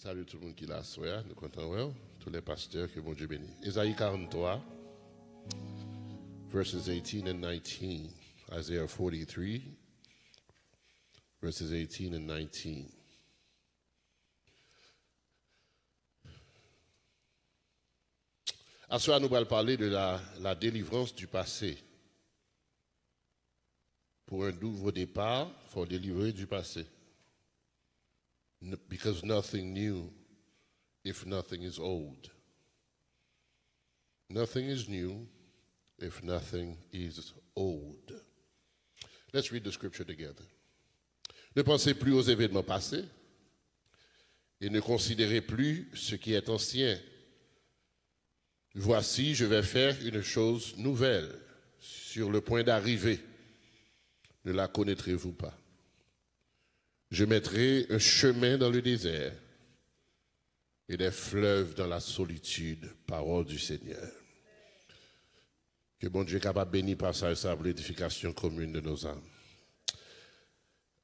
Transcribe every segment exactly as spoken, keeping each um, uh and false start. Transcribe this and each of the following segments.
Salut tout le monde qui est là ce soir. Nous comptons, well, tous les pasteurs, que Bondieu bénisse. Ésaïe quarante-trois, verses eighteen and nineteen. Isaiah forty-three, verses eighteen and nineteen. Aswè a nou pral pale de la, la délivrance du passé. Pour un nouveau départ, faut délivrer du passé. N- because nothing new if nothing is old. Nothing is new if nothing is old. Let's read the scripture together. Ne pensez plus aux événements passés et ne considérez plus ce qui est ancien. Voici, je vais faire une chose nouvelle sur le point d'arriver. Ne la connaîtrez-vous pas? Je mettrai un chemin dans le désert et des fleuves dans la solitude. Parole du Seigneur. Ke Bondye kapab beni pasaj sa pou l'édification commune de nos âmes.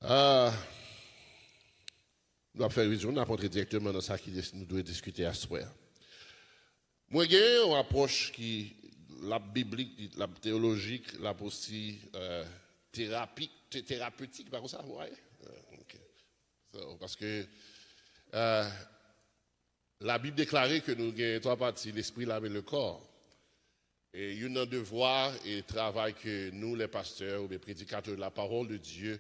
Ah, nou ap fè revizyon, n ap antre dirèkteman nan sa ki dis- nou dwe diskite aswè a. Mwen gen yon apwòch ki l ap biblik, l ap teyolojik, l ap osi euh, terapik, te- terapetik, pa konsa, w ye? Euh, ok. So, paske euh, Labib deklare ke nou gen twa pati, lespri, lam e le kò. E youn nan devwa e travay ke nou, lè pastè oubyen predikatè de la parole de Dieu,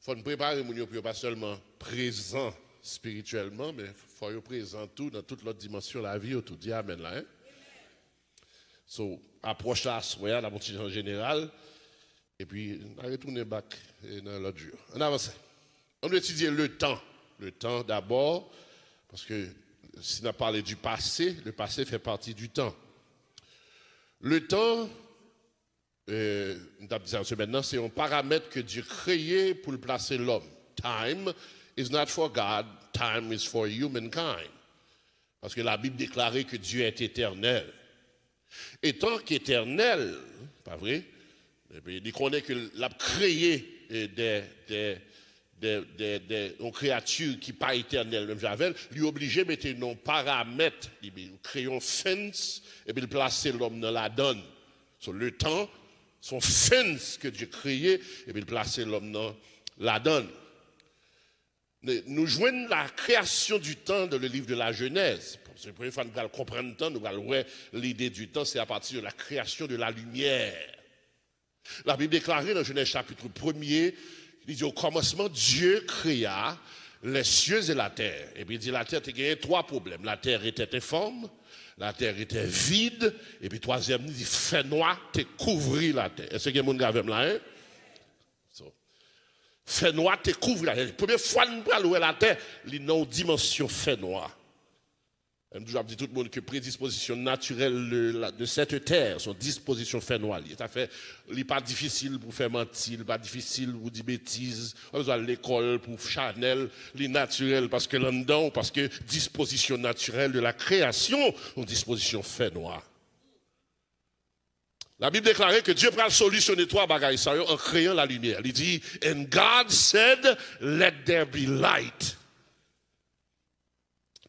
fò n prepare moun yo pou yo pa sèlman prezan espirityèlman, men fò yo prezan tou nan tout lòt dimansyon lavi yo tou. Di amèn la, en? So, apwòch la aswè a, n ap yon ti jan jeneral, epi n a retounen back eh, nan lòt jou. Ann avanse. Ann etidye le tan. Le tan dabò, paske si n ap pale du passé, le passé fait partie du temps. Le tan, eh, m t ap di sa semèn nan, se yon paramèt ke Dye kreye pou l plase lòm. Time is not for God, time is for humankind. Paske Labib deklare ke Dye est éternel. Etan ke etènèl, pa vre? Epi li konnen ke l ap kreye eh, de, de, de, de, de yon kreyati ki pa etènèl menm jan avè l, li oblije mete yon paramèt, li kreye yon fence, epi l plase lòm nan ladann. So, le tan, se yon fence ke Dye kreye, epi l plase lòm nan ladann. Nou jwenn la création du temps dans le livre de la Genèse. Se premye fwa nou pral konprann tan, nou pral wè lide du temps, se apati de la création de la lumière. Labib deklare nan Genèse chapitre premier, li di, au commencement, Dieu créa les cieux et la terre. Epi li di latè te genyen twa pwoblèm. La terre était informe, la terre était vide, epi twazyèm li di fènwa te kouvri latè. Èske gen moun k avè m la, en? So, fènwa te kouvri latè. Premye fwa n pral wè latè, li nan yon dimansyon fènwa. M toujou ap di tout moun ke prédisposition naturelle de, la, de cette terre, se yon dispozisyon fènwa li ye. Sa fè, li pa difisil pou fè manti, li pa difisil pou di betiz, ou pa bezwen al lekòl pou chanèl, li natirèl paske l anndan w, paske dispozisyon natirèl de la création, yon dispozisyon fènwa. Labib deklare ke Dye pral solisyone twa bagay sa yo an kreyan lalimyè. Li di, and God said, let there be light.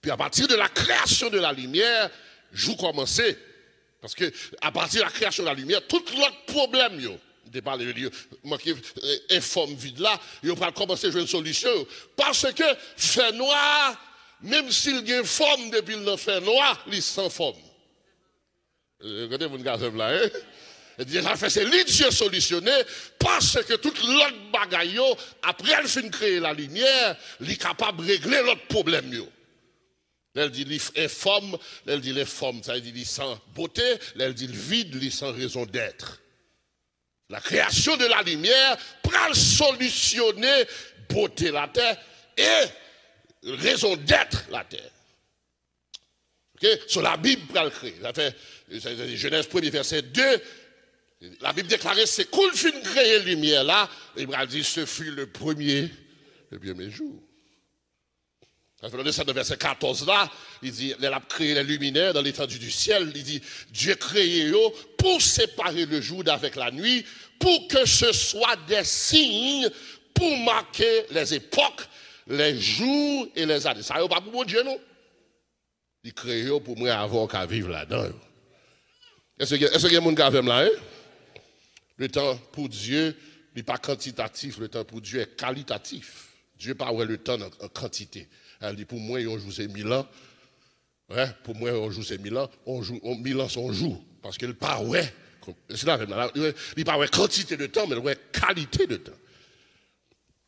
Puis à partir de la création de la lumière, jou kòmanse. Paske apati de la création de la lumière, tout lòt pwoblèm yo, m te pale de li, manke eh, enfòm vid la, yo pral kòmanse jwenn solisyon yo. Paske fènwa, menm si l gen fòm, depi l nan fènwa, li san fòm. Eh, kote moun ka fè m la, en? Li di, sa fè se li Dye solisyone, paske tout lòt bagay yo, apre l fin kreye lalimyè, li kapab regle lòt pwoblèm yo. Lè l di li enfòm, lè l di l enfòm, sa vle di li san bote, lè l di l vid, li san raison d'être. La création de la lumière pral solisyone bote latè e raison d'être latè. Ok? So Labib pral kreye. Sa fè, sa, sa, Genèse premier verset deux, Labib deklare se kou l fin kreye limyè la, li pral di, ce fut le premier, le premier jour. Sa fè lè w desann nan vèsè katòz la, li di, lè l ap kreye les luminaires dans l'étendue du ciel, li di, Dye kreye yo pour séparer le jour d'avec la nuit, pour que ce soit des signes pour marquer les époques, Les jours et les années. Sa yo pa pou Bondye, non. Li kreye yo pou mwen avè w ka viv ladan yo. Èske, èske gen moun k avè m la, wi? Letan pou Dye, li pa kantitatif, letan pou Dye est qualitatif. Dye pa wè letan nan, an kantite. Li di, pou mwen, yon jou se mil an. Wi, pou mwen, yon jou se mil an, yon jou, yon, mil an se yon jou. Paske l pa wè, èske l avè m la, li, li pa wè kantite de tan, men l wè kalite de tan.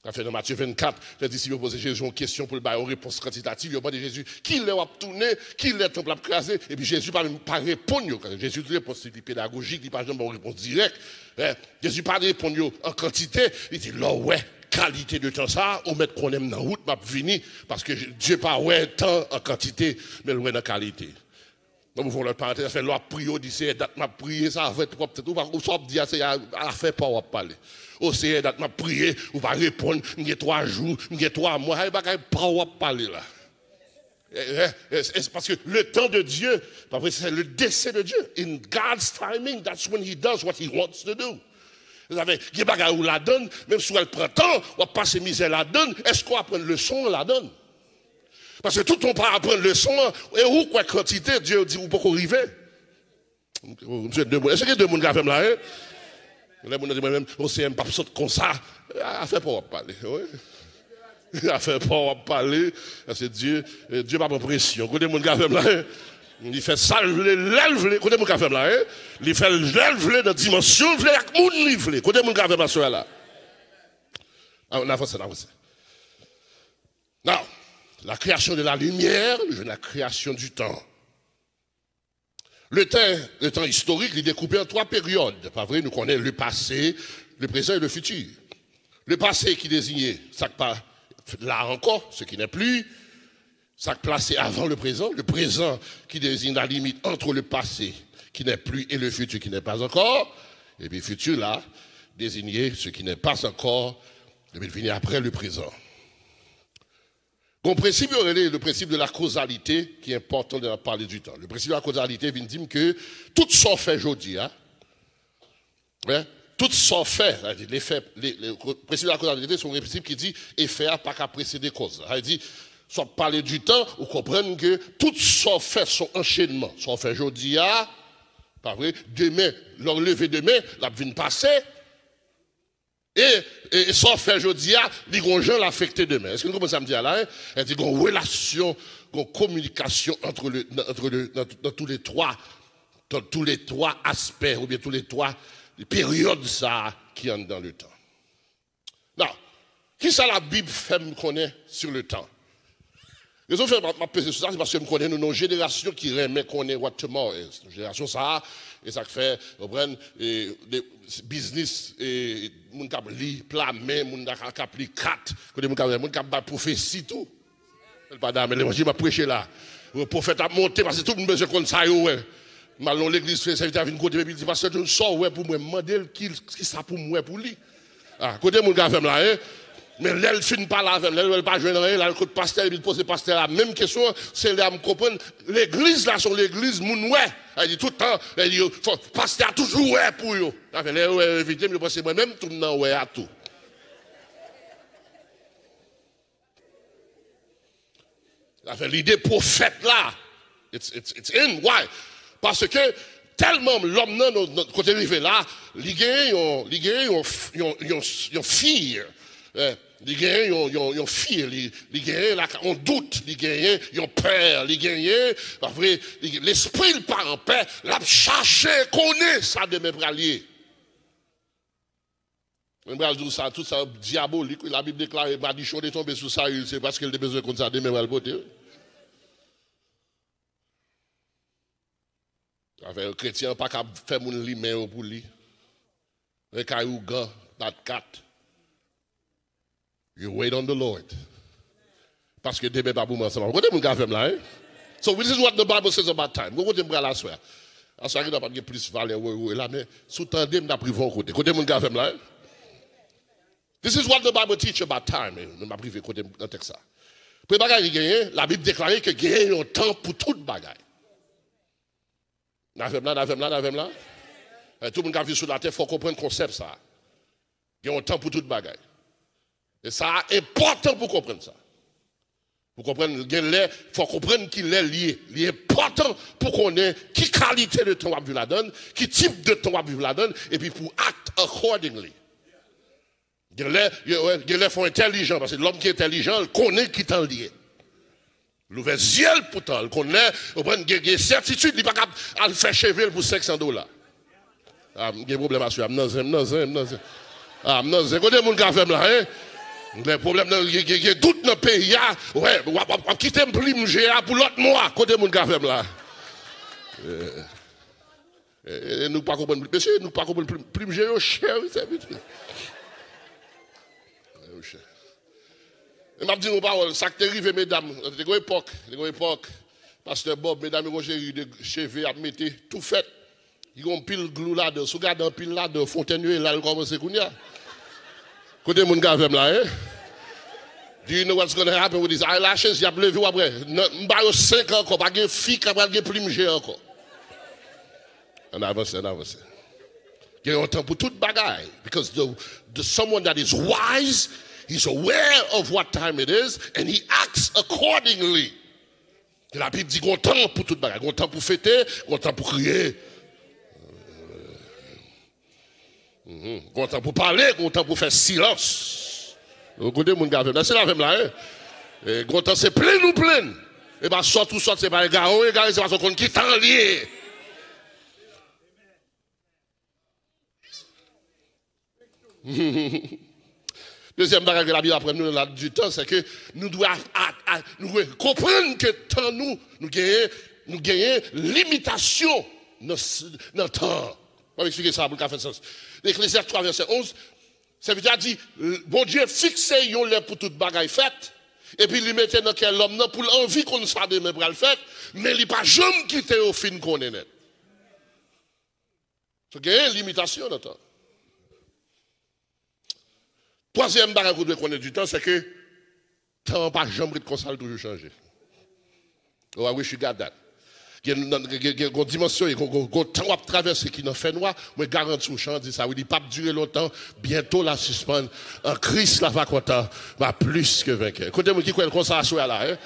Sa fè nan Matye vennkat, lè disip yo poze Jezi yon kesyon pou l ba yo repons kantitatif, yo mande Jezi, "Kilè w ap tounen? Kilè tanp la ap kraze?" Epi Jezi pa menm pa reponn yo. Jezi, repons li, li pedagojik, li pa janm ba yon repons dirèk. Jezi pa reponn yo an kantite, li di, "Lè w wè kalite de tan sa a, ou mèt konnen m nan wout, m ap vini," paske Dye pa wè tan an kantite, men l wè nan kalite. Mwen ouvri yon lòt parantèz, sa fè lè w ap priye, w di, "Seyè, dat m ap priye, sa fè twòp tèt." Ou pa, ou sa w ap di a, Seyè, afè pa w w ap pale. "O Seyè, dat m ap priye, ou pa reponn, m gen twa jou, m gen twa mwa, sa e bagay pa w w ap pale la." Eh, eh, eh, eh, paske le temps de Dieu, pa vre, c'est le dessein de Dieu. In God's timing, that's when he does what he wants to do. Sa fè, gen bagay ou ladann, menm si w al pran tan, w ap pase mizè ladann, èske w aprann leson an ladann? Paske toutan w pa aprann leson an, e ou kwè kantite, Dye di ou poko rive. M swete de moun. Èske gen de moun k avè m la, wi? Lè moun nan di mwen menm, "O Seyè, m p ap sot konsa." Afè pa w w ap pale, wi. Afè pa w w ap pale. Paske Dye, eh, Dye pa pran presyon. Kote moun k avè m la, wi? Li fè sa l vle, lè l vle. Kote moun k avè m la, wi? Li fè l lè l vle, nan dimansyon l vle, ak moun li vle. Kote moun k avè m aswè a la? An, n avanse, n avanse. Now, la création de la lumière, nou jwenn la création du temps. Le temps, le temps historique, li dekoupe an twa peryòd. Pa vre, nou konnen le passé, le présent et le futur. Le passé ki deziye sa k pa la ankò, ce qui n'est plus, sa k plase avan le présent, le présent qui désigne la limite entre le passé qui n'est plus et le futur qui n'est pas encore, epi futur la, désigne ce qui n'est pas encore, epi vini apre le présent. Gon prensip yo rele le principe de la causalité ki enpòtan lè n ap pale du temps. Le principe de la causalité vin di m ke tout sa w fè jodi a, wi, tout sa w fè, sa vle di, l'effet, le, le, principe de la causalité, se yon prensip ki di efè a pa ka presede kòz la. Sa vle di, si w ap pale du temps, ou konprann ke tout sa w fè se yon anchenman. Sa w fè jodi a, pa vre, demen, lè w leve demen, l ap vin pase. E, e, e sa w fè jodi a, li gon jan l afekte demen. Èske nou konprann sa m di a la, en? Sa vle di gon relasyon, gon kominikasyon entre le, entre le, dans, dans tous les trois, dans tous les trois aspects, oubyen tous les trois peryòd sa a ki anndan le temps. Now, kisa Labib fè m konnen sur le temps? Rezon fè m ap, m ap peze sou sa, se paske m konnen nou nan yon jenerasyon ki renmen konnen what tomorrow is. Jenerasyon sa a, e sa k fè, w konprann, e, de, biznis, e, moun k ap li plamen, moun k ap, k ap li kat, kote moun k ap, moun k ap bay pwofesi tou. L pa dam levanjil m ap preche la. Pwofèt ap monte, paske tout moun bezwen konn sa yo wè. M al nan legliz, sèvitè a vin kote m, epi l di, "Pastè John, sa w wè pou mwen?" M mande l ki, ki sa pou m wè pou li. Ah, kote moun k avè m la, en? Men lè l fin pale avè m, lè l wè l pa jwenn anyen, l al kot pastè, epi l poze pastè a menm kesyon an, se lè a m konprann, legliz la se yon legliz moun wè. Sa vle di tout tan, lè yo, fò, pastè a toujou wè pou yo. Sa fè lè yo wè yo envite m, yo panse mwen menm tou m nan wè a tou. Sa fè lide pwofèt la, it's, it's, it's in. Why? Paske tèlman lòm nan, nan, nan kote l rive la, li genyen yon, li genyen yon, yon, yon, yon fear. Eh, li genyen yon, yon, yon fear, li, li genyen la, yon dout, li genyen yon pè, li genyen, pa vre, li, lespri l pa an pè, l ap chache konnen sa demen pral ye. Mwen pral di w sa, tout sa dyabolik, wi. Labib deklare, madichon te tonbe sou Sayil, se paske l te bezwen konn sa demen pral pote, wi. Afè yo, kretyen an pa ka fè moun limen yo pou li. Men kay ougan, bat kat. You wait on the Lord. Paske demen pa pou mwen ansanm. Kote moun k avè m la, en? So, this is what the Bible says about time. Kote m pral aswè a? Aswè a, gentan pa t gen plis valè woy woy la, men si w tande m, n ap rive yon kote. Kote moun k avè m la, en? This is what the Bible teach about time. Men m ap rive kote m nan tèks sa. Premye bagay ki genyen, Labib deklare ke genyen yon tan pou tout bagay. N avè m la, n avè m la, n avè m la. Eh, tout moun k ap viv sou latè, fò w konprann konsèp sa. Gen yon tan pou tout bagay. E sa enpòtan pou w konprann sa. Pou konprann, gen lè, fò konprann ki lè l ye. Li enpòtan pou konnen ki kalite de tan w ap viv ladan l, ki tip de tan w ap viv ladan l, epi pou act accordingly. Gen lè, gen, gen lè fò entèlijan, paske lòm ki entèlijan, l konnen ki tan l ye. L ouvè zye l pou tan, l konn lè, ou konprann, gen, gen sètitid, li pa ka al fè cheve l pou senk san dola. A, m gen pwoblèm aswè a, m nan zen, m nan zen, m nan zen. A, m nan zen, kote moun k avè m la, en? Gen pwoblèm nan, gen, gen, gen dout nan peyi a, wè, w ap, w ap, w ap kite m plim je a pou lòt mwa, kote moun k avè m la? E, e, e nou pa konprann, mesye, nou pa konprann plim, plim je yo chè, wi, sèvis. Yo chè. E m ap di nou pawòl, sa k te rive medam, te gen yon epòk, te gen yon epòk, pastè Bob, medam yo gon seri de cheve y ap mete, tou fèt. Li gon pil glou ladan, si w gade anpil ladan, fontèn yo ye la, l kòmanse kounye a. Kote moun k avè m la, en? Do you know what's gonna happen with these eyelashes? Y ap leve, w ap wè. Nan, m ba yo senk an ankò, pa gen fi k ap pral gen plim je ankò. Ann avanse, ann avanse. Gen yon tan pou tout bagay. Because the, the someone that is wise, he's aware of what time it is, and he acts accordingly. Labib di gon tan pou tout bagay. Gon tan pou fete, gon tan pou kriye. Mhm. Gon tan pou pale, gon tan pou fè silans. Ou kote moun k avè m la? Se l avè m la, en? E, gon tan se plenn ou plenn. E pa sòt ou sòt, se pa egare ou egare, se paske w konn ki tan li ye. Dezyèm bagay ke Labib aprann nou nan lad di tan, se ke nou dwe a, a, a, nou dwe konprann ke tan nou, nou genyen, nou genyen limitasyon nan, s- nan tan. Mwen eksplike sa pou l ka fè sans. Eklezyas twa vèsè onz, sèvitè a di, Bondye fikse yon lè pou tout bagay fèt, epi li mete nan kè lòm nan pou l anvi konn sa demen pral fèt, men li pa janm kite yo fin konnen nèt. So, genyen limitasyon nan tan. Twazyèm bagay ke w dwe konnen di tan, se ke tan an pa janm ret konsa, l toujou chanje. Oh, I wish you got that. Gen, gen, gen, gen yon dimansyon, gen yon, yon tan w ap travèse ki nan fènwa, mwen garanti w, chan di sa, wi, li p ap dire lontan, byento l a sispann, en Christ la va kontan, va plus que vainqueur. Kote moun ki kwè l konsa aswè a la, en?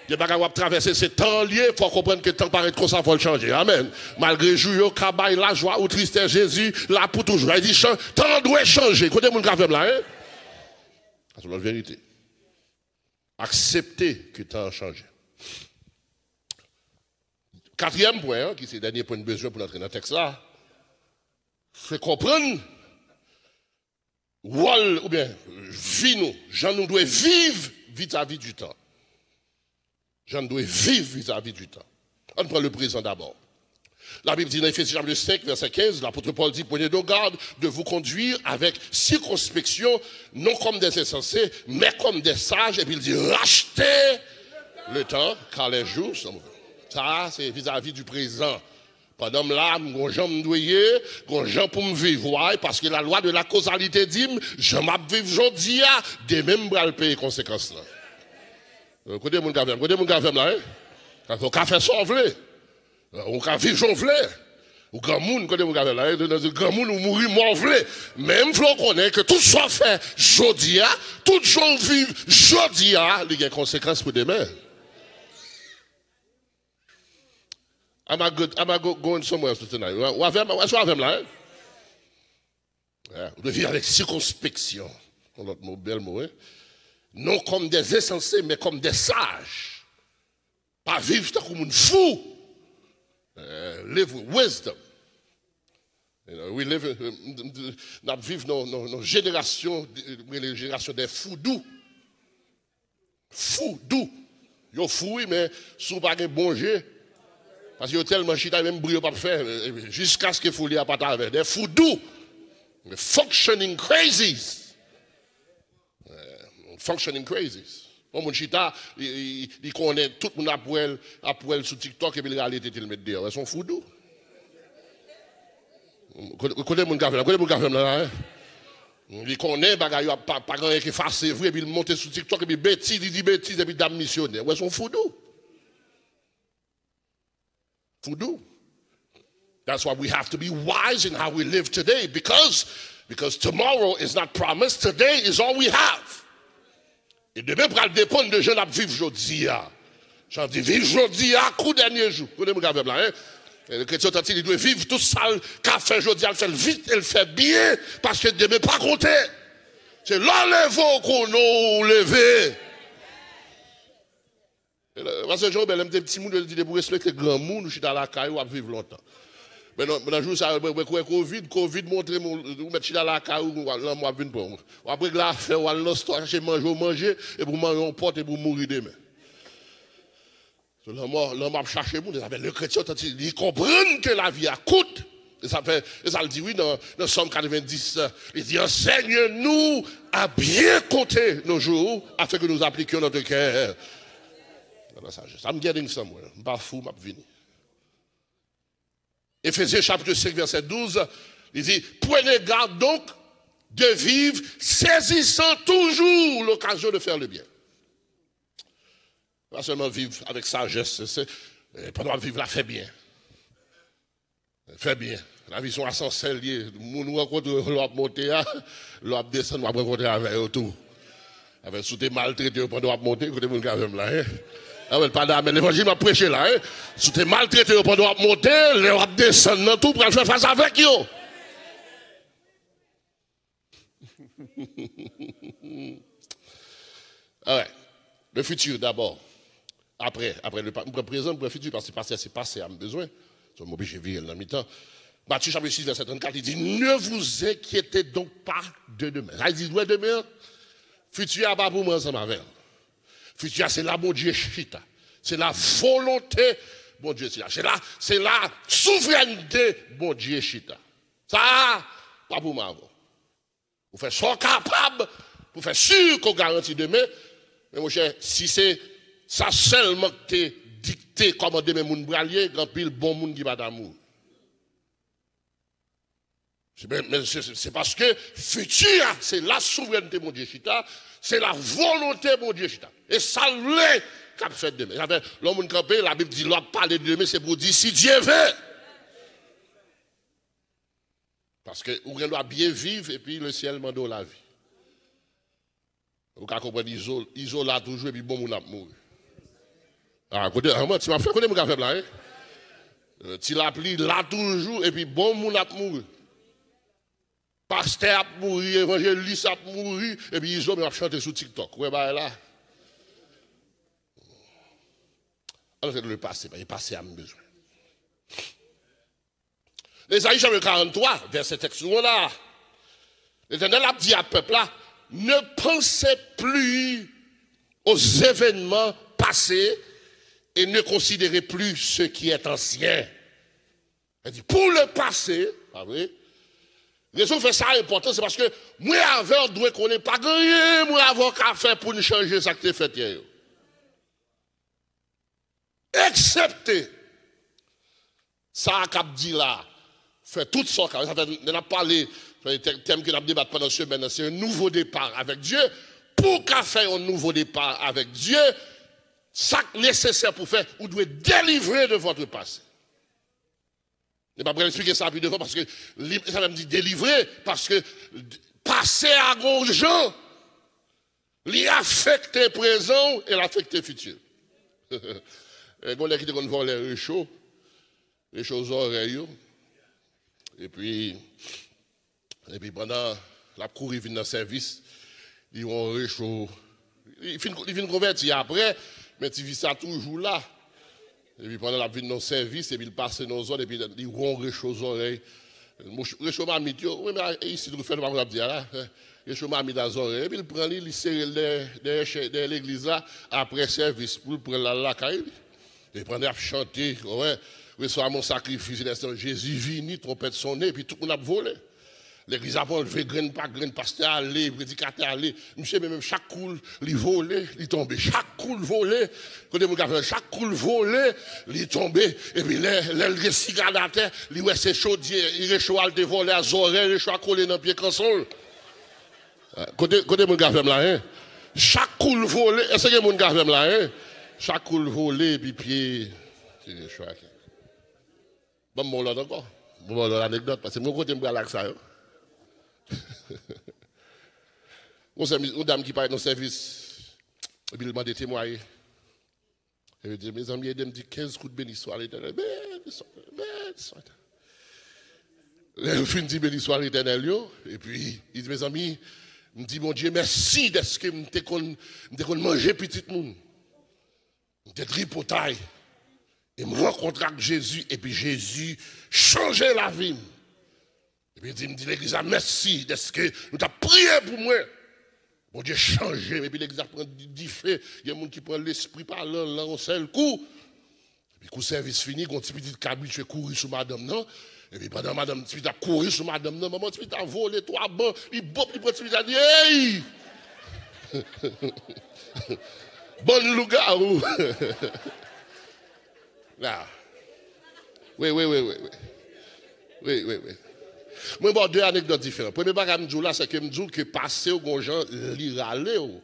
Gen bagay w ap travèse, se tan an l ye, fò w konprann ke tan pa ret konsa, fò l chanje. Amèn. Malgre jou yo ka bay lajwa ou tristès, Jezi la pou toujou. Sa vle di, chan- tan an dwe chanje. Kote moun k avè m la, en? Sa se yon lòt verite. Aksepte ke tan an chanje. Katriyèm pwen an, ki se dènye pwen n bezwen pou n antre nan tèks la, se konprann wòl oubyen vi nou, jan nou dwe viv vizavi di tan. Jan nou dwe viv vizavi di tan. Ann pran le prezan dabò. Labib di nan Efezyen chapit senk, vèsè kenz, lapot Pòl di, prenez donc garde de vous conduire avec circonspection, non comme des insensés, mais comme des sages, epi l di, racheter le temps, car les jours sont mauvais. Sa a, se vizavi di prezan. Pandan m la, m gon jan m dwe ye, gon jan pou m viv. Why? Paske la loi de la causalité di m, jan m ap viv jodi a, demen m pral peye konsekans lan. Euh, kote moun k avè m? Kote moun k avè m la, en? Ou ka fè sa w vle. Ou ka viv jan w vle. Ou granmoun, kote moun k avè m la, en? Granmoun, ou mouri mò w vle. Men m vle w konnen ke tout sa w fè jodi a, tout jan w viv jodi a, li gen konsekans pou demen. Am I good? Am I go- going somewhere else tonight? Ou avè m? Èske w avè m la, en? Yeah. Ou dwe viv avèk sikonspeksyon. Yon lòt mo, bèl mo, en? Non comme des insensés, mais comme des sages. Pa viv tankou moun fou. Eh, live with wisdom. You know, we live in, n ap viv nan, nan, nan jenerasyon, rele jenerasyon dè fou dou. Fou dou. Yo fou, wi, men si w pa gen bon je, paske yo tèlman chita, menm bri yo p ap fè, eh, jiskaske foli a pa travè. Dè fou dou. Functioning crazies. Eh, functioning crazies. Yon moun chita, li, li, li konnen tout moun ap wè l, ap wè l sou TikTok, epi l rale tete l met deyò. Wè, se yon fou dou. Kote, kote moun k avè m la? Kote moun k avè m la, en? Li konnen bagay yo ap pa, pa gen anyen k efase vre, epi l monte sou TikTok, epi betiz, li di betiz, epi dam misyonè. Wè, se yon fou dou. Fou dou. That's why we have to be wise in how we live today, because, because tomorrow is not promised. Today is all we have. E demen pral depann de jan n ap viv jodi a. Jan di, viv jodi a kou dènye jou. Kote moun k ap fè m la, en? E kretyen otantik, li dwe viv tout sa l ka fè jodi a, l fè l vit e l fè byen, paske demen pa konte. Se lè w leve w konnen w leve. E lè, pastè Jean Robert, lè m te timoun, yo te di, depi w respekte granmoun, ou chita lakay ou, w ap viv lontan. Men nan, nan jou sa yo, mwen, mwen kwè kovid, kovid montre m, ou mèt chita lakay ou, w al, lanmò ap vin pran w. W ap regle afè w, w al nan stò, chache manje w manje, epi w mare yon pòt, epi w mouri demen. So, lanmò, lanmò ap chache moun, e sa fè le kretyen otantik, li konprann ke lavi a kout. E sa fè, e sa l di wi nan, nan Sòm katrevendis, li di, enseigne-nous à bien compter nos jours, afin que nous appliquions notre cœur dans la sagesse. I'm getting somewhere. M pa fou, m ap vini. Éphésiens chapitre cinq, verset douze, li di, prenez garde donc de vivre, saisissant toujours l'occasion de faire le bien. Pa sèlman viv avèk sajès, se, se, eh, pandan w ap viv la, fè byen. Fè byen. Lavi se yon asansè l ye. Moun ou rankontre yo lè w ap monte a, lè w ap desann, w ap rankontre avè yo tou. Avè, si w te maltrete yo pandan w ap monte, kote moun k avè m la, en? Amèn, pa damèn. Levanjil m ap preche la, en? Si w te maltrete yo pandan w ap monte, lè w ap desann nan tou, w pral fè fas avèk yo. Alright. Le futur d'abord. Après, après le pa-, m pran prezan, m pran futur, paske pase a, se pase a m bezwen. So, m oblije vire l nan mitan. Matthieu chapitre six, verset trente-quatre, li di, ne vous inquiétez donc pas de demain. Sa vle di, lè demen an, futur a pa pou mwen ansanm avè l. Futur a, se la Bondye chita. Se la volonté Bondye chita. Se la, se la souveraineté Bondye chita. Sa a, pa pou mwen avè w. Ou fè sa w kapab pou fè si ke w garanti demen. Men monchè, si se sa sèlman k te dikte kòman demen moun pral ye, gen anpil bon moun ki pa ta mouri. Se, men, men se, se, se paske fiti a, se la souverènte Bondye chita, se la volonte Bondye chita. E sa l vle k ap fèt demen. Sa fè, lè yon moun kanpe, Labib di, lè w ap pale de demen, se pou w di, si Dye vle. Paske ou gen dwa byen viv epi lesyèl mande w lavi. Ou ka konprann Izo, Izo la toujou epi bon moun ap mouri. A, kote, a, manti m ap fè, kote moun ka fè m la, en? Euh, Ti Lapli la toujou epi bon moun ap mouri. Pastè ap mouri, evanjelis ap mouri, epi Izo menm ap chante sou TikTok. Ou wè bagay la? Ann fè le pase, paske pase a m bezwen. Ezayi chapit karant twa, vèsè tèks nou an la. Letènèl ap di a pèp la, ne pensez plus aux événements passés et ne considérez plus ce qui est ancien. Li di, pou le pase, pa vre? Rezon k fè sa enpòtan, se paske mwen avè w dwe konnen pa gen anyen mwen avè w ka fè pou n chanje sa k te fèt yè yo. Eksepte sa a k ap di la, fè tout sa w ka. Sa fè, lè n ap pale, tè-, tèm ke n ap debat pandan semèn nan, se yon nouvo depa avèk Dye. Pou w ka fè yon nouvo depa avèk Dye, sa k nesesè pou fè, ou dwe delivre de votre passé. E m ap pral eksplike sa pi devan, paske li, sa menm di delivre, paske pase a gon jan, li afekte prezan w e l afekte fiti w. E gon nèg ki te konn vòlè recho, recho zòrèy yo. Epi, epi pandan l ap kouri vin nan sèvis, li wè yon recho. Li fin, li vin konvèti apre, men ti vis la toujou la. Epi pandan l ap vin nan sèvis, epi l pase nan zòn, epi li wè yon recho zòrèy. Mouch-, recho mamit yo, wi, men isit ou fè nou pa konn ap di a la. Recho mamit a zòrèy. Epi l pran li, li sere l dèyè, dèyè chè-, dèyè legliz la, apre sèvis, pou l pran l al lakay li. E pandan y ap chante, w wè, reçois mon sacrifice, il est temps, Jésus vini, twonpèt sonnen, epi tout moun ap vole. Legliz ap anlve grenn pa grenn, pastè ale, predikatè ale. Misye menm, chak kou l, li vole, li tonbe. Chak kou l vole, kote moun ka fè, chak kou l vole, li tonbe. Epi lè, lè l gen siga l atè, li wè se chodye, recho a l te vòlè a, zòrèy recho a kole nan pye kanson l. Kote, kote moun ka fè m la, en? Chak kou l vole, èske gen moun ka fè m la, en? Chak kou l vole, epi pye, se recho a ki. Ban m yon lòt ankò. Ban m yon lòt anekdòt, paske mwen kote m pral ak sa yo. Yon sèvis, yon dam ki parèt nan sèvis, Epi l mande temwaye. Epi l di, mezanmi, ede m di kenz kout beniswa Letènèl. Beniswa, beniswa. Lè yo fin di beniswa Letènèl yo, epi li di, mezanmi, m di Bondye mèsi dèske m te konn, m te konn manje pitit moun. M te tripotay. E m rankontre ak Jezi, epi Jezi chanje lavi m. Epi di, m di legliz la mèsi dèske nou t ap priye pou mwen. Bondye chanje m, epi legliz la pran di- dife. Gen moun ki pran lespri palan lan yon sèl kou. Epi kou sèvis fini, gon ti pitit k abitye kouri sou madanm nan. Epi pandan madanm ti pitit ap kouri sou madanm nan, manman ti pitit la vole twa ban, li bop, li pran ti pitit la, li di, ey! Bann lougawou! La. Wi, wi, wi, wi, wi. Wi, wi, wi. Mwen ba w de anekdòt diferan. Premye bagay m di w la, se ke m di w ke pase w gon jan li rale w.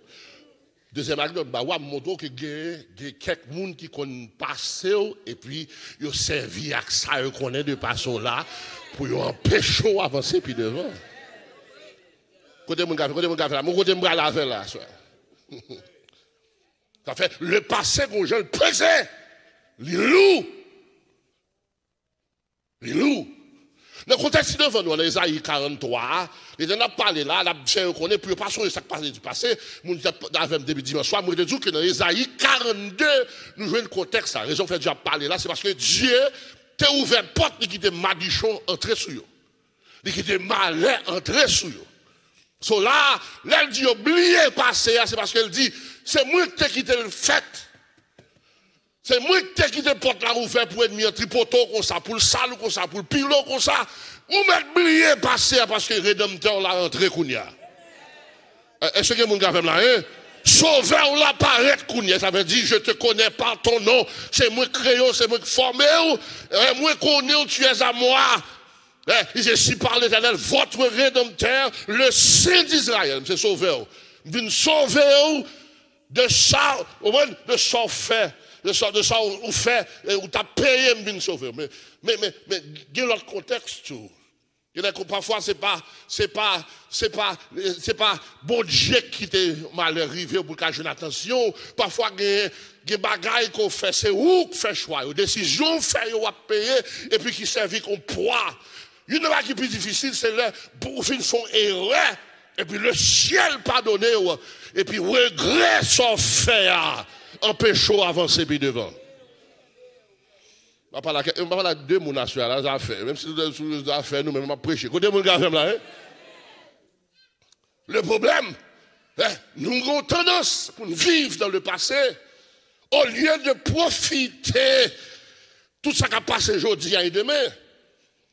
Dezyèm anekdòt m ba w, m montre w ke gen, gen kèk moun ki konn pase w, epi yo sèvi ak sa yo konnen de pase w la pou yo anpeche w avanse pi devan. Kote moun k ap, kote moun k ap fè la? Mwen kote m prale avè l la aswè. Sa fè, le pase gon jan l peze, li lou. Li lou. Nan kontèks ki devan nou an, nan Ezayi karannwa a, Letènèl ap pale la, l ap fè yo konnen pou yo pa sonje sa k pase di pase. Moun ki t ap avè m depi dimanch swa, mwen te di w ke nan Ezayi karannde, nou jwenn kontèks la. Rezon k fè Dye ap pale la, se paske Dye te ouvè pòt, li kite madichon antre sou yo. Li kite malè antre sou yo. So la, lè l di yo bliye pase a, se paske l di, se mwen ki te kite l fèt. Se mwen ki te kite pòt la ouvè pou ènmi an tripote w konsa, pou l sal ou konsa, pou l pile w konsa. Ou mèt bliye pase a paske Redanmtè w la rantre kounye a. È, èske gen moun k avè m la, en? Sovè w la parèt kounye a. Sa vle di, je te connais par ton nom. Se mwen k kreye w, se mwen k fòme w. È, mwen konnen w, tu es à moi. È, li di, si par l'Éternel, votre Rédempteur, le Saint d'Israël, m se sovè w. M vin sove w de sa, ou konprann? De sa w fè, de sa, de sa w, ou fè, e ou t ap peye, m vin sove w. Men, men, men, men, gen lòt kontèks tou. Gen lè ko-, pafwa, se pa, se pa, se pa, se pa Bondye ki kite malè rive w pou l ka jwenn atansyon w. Pafwa, gen, gen bagay ke w fè, se ou k fè chwa yo. Desizyon w fè yo, w ap peye, epi ki sèvi kon pwa. Youn nan bagay ki pi difisil, se lè pou ou fin fè yon erè, epi lesyèl padone w, epi regrè sa w fè a anpeche w avanse pi devan. M ap pale ak, m ap pale ak de moun aswè a la, zafè. Menm si nou sou zafè nou, men m ap preche. Kote moun k avè m la, en? Le pwoblèm, en, nou gen yon tandans pou n viv dans le passé, olye de pwofite tout sa k ap pase jodi a e demen.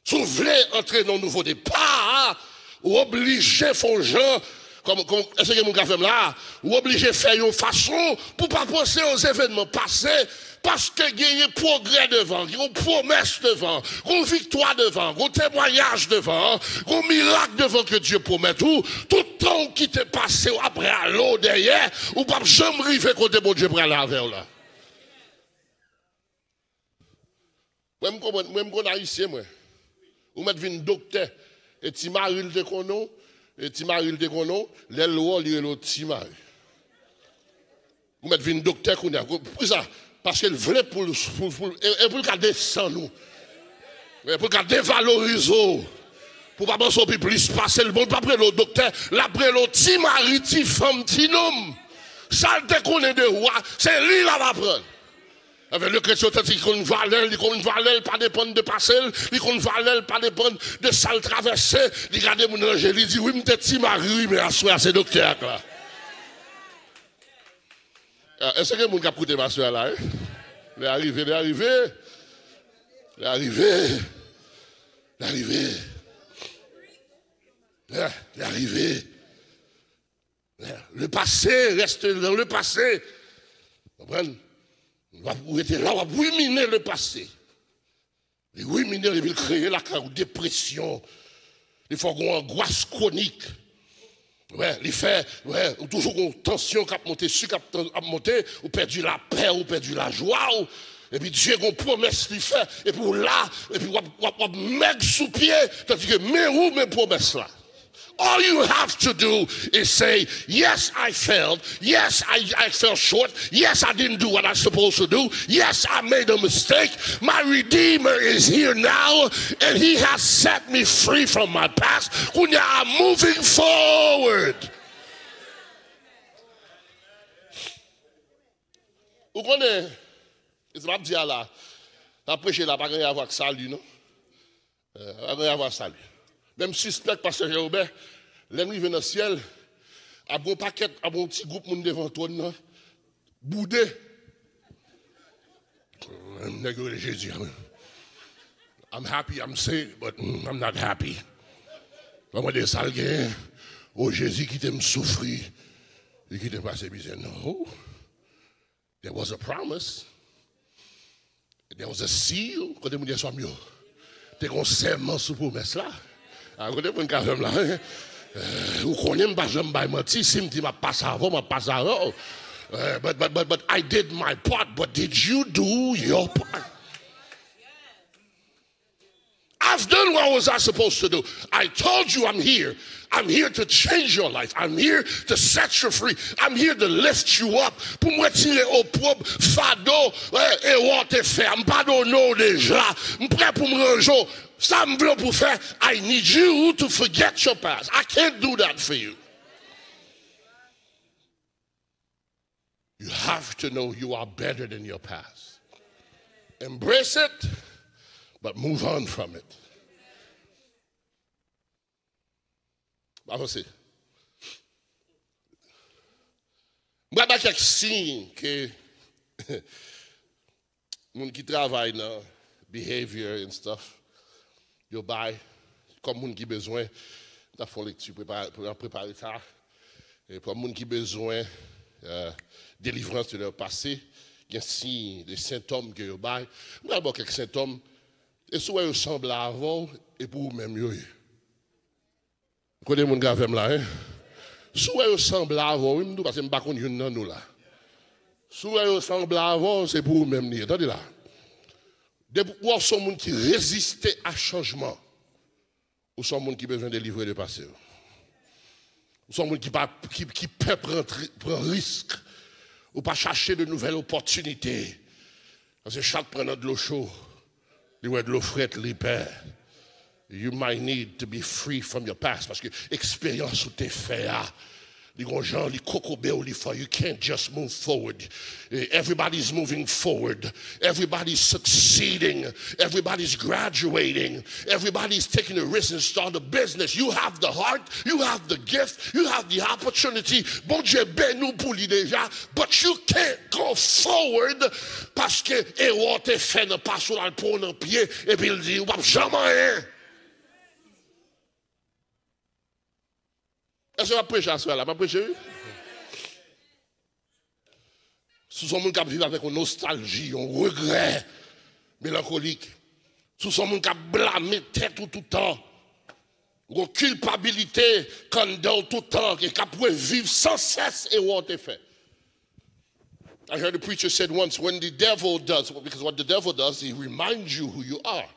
Si w vle antre nan yon nouvo depa, ou oblije fè yon jan, kòm, kòm, èske gen moun k ap fè m la? Ou oblije fè yon fason pou w pa panse aux événements passés, paske genyen pwogrè devan, gen yon pwomès devan, gen yon viktwa devan, gen yon temwayaj devan, gen yon mirak devan ke Dye pwomèt ou. Tout tan w kite pase w ap rale w dèyè, ou p ap janm rive kote Bondye prale avè w la. Mwen, m konprann, mwen, m konn Ayisyen, mwen. Ou mèt vin doktè. E ti mari l te konnen w, e ti mari l te konnen w, lè l wè w, li rele w ti mari. Ou mèt vin doktè kounye a. Poukisa? Paske l vle pou l, pou, pou, e, e pou l ka desann ou. E pou l ka devalorize w. Pou w pa panse w pi plis pase l. Bon, l p ap rele w doktè, l ap rele w ti mari, ti fanm, ti nonm. Sa l te konnen de ou a, se li l ap aprann. Avèk le kretyen otantik, li konn valè l, li konn valè l pa depann de pase l, li konn valè l pa depann de sa l travèse. Li gade moun nan je, li di, wi, m te ti mari, wi, men aswè a se doktè a k la. Ah, èske gen moun k ap koute m aswè a la, wi? Lè a rive, lè a rive. Lè a rive. Lè a rive. Lè, lè a rive. Le passé reste dans le passé. Konprann? W ap rete la, w ap rimine le passé. Li rimine, epi l kreye lakay ou depresyon. Li fè w gen yon angwas kwonik. Wè, li fè, wè, ou toujou gen yon tansyon k ap monte, sik ap, ap monte, ou pèdi lapè, ou pèdi lajwa w. Epi Dye gen yon pwomès li fè, epi w la, epi w ap, w ap, w ap mèg sou pye, tandike men ou, men pwomès la. All you have to do is say, "Yes, I failed. Yes, I, I fell short. Yes, I didn't do what I supposed to do. Yes, I made a mistake. My Redeemer is here now, and He has set me free from my past." Kounye a, I'm moving forward. Ou konnen, e sa m ap di a la, m ap preche la, pa gen avwa ak sali, non. Eh, pa gen avwa ak sali. Men m sispèk pastè Jean Robert, lè n rive nan syèl, ap gen yon pakèt, ap gen yon ti gwoup moun devan twòn nan, boude. Nèg yo rele Jezi a, wi. "I'm happy, I'm saved, but mm, I'm not happy." Mwen mande sa l genyen. "O Jezi, kite m soufri. Li kite m pase mizè." No. There was a promise. There was a seal. Kote moun yè swa m yo? Te gen yon sèman sou pwomès la. A, kote moun ka fè m la, hein? Eh, ou konnen m pa janm bay manti. Si m di m ap pase avè w, m ap pase avè w. Eh, but, but, but, but I did my part. But did you do your part? I've done what was I supposed to do. I told you I'm here. I'm here to change your life. I'm here to set you free. I'm here to lift you up. Pou m retire opwob, fado, eh, e w te fè. M padone w deja. M prè pou m ranje w. Sa m vle w pou fè, I need you to forget your past. I can't do that for you. You have to know you are better than your past. Embrace it, but move on from it. Avanse. M pral bay kèk siy ke moun ki travay nan behavior and stuff, yo bay kòm moun ki bezwen, m t ap fè yon lekti, prepare, prepare sa. E kòm moun ki bezwen, euh, delivrans de lè pase, gen siy, de sentòm ke yo bay. M pral ba w kèk sentòm. E si w wè yo sanble avè w, e pou ou menm yo ye. Kote moun k avè m la, hein? Si w wè yo sanble avè w, wi, m di w, paske m pa konn youn nan nou la. Si w wè yo sanble avè w, se pou ou menm li ye. Tande la. Depi w se yon moun ki reziste a chanjman, ou se yon moun ki bezwen delivre de pase w. Ou se yon moun ki pa, ki, ki pè pran tri-, pran risk. Ou pa chache de nouvèl opòtinite. Paske chat pran nan dlo cho, li wè dlo frèt, li pè. You might need to be free from your past. Paske eksperyans ou te fè a, li gon jan, li kokobe w, li fò. You can't just move forward. Eh, everybody's moving forward. Everybody's succeeding. Everybody's graduating. Everybody's taking a risk and start a business. You have the heart. You have the gift. You have the opportunity. Bondye beni w pou li deja. But you can't go forward paske erè w te fè nan pase w la, l pran w nan pye, epi l di, "Ou p ap janm anyen." Èske m ap preche aswè la? M ap preche, wi. Si w se yon moun k ap viv avèk yon nostalji, yon regrè melankolik, si w se yon moun k ap blame tèt ou toutan, yon kilpabilite k anndan w toutan, e k ap reviv san sès erè w te fè. I heard a preacher said once, when the devil does, because what the devil does, he reminds you who you are.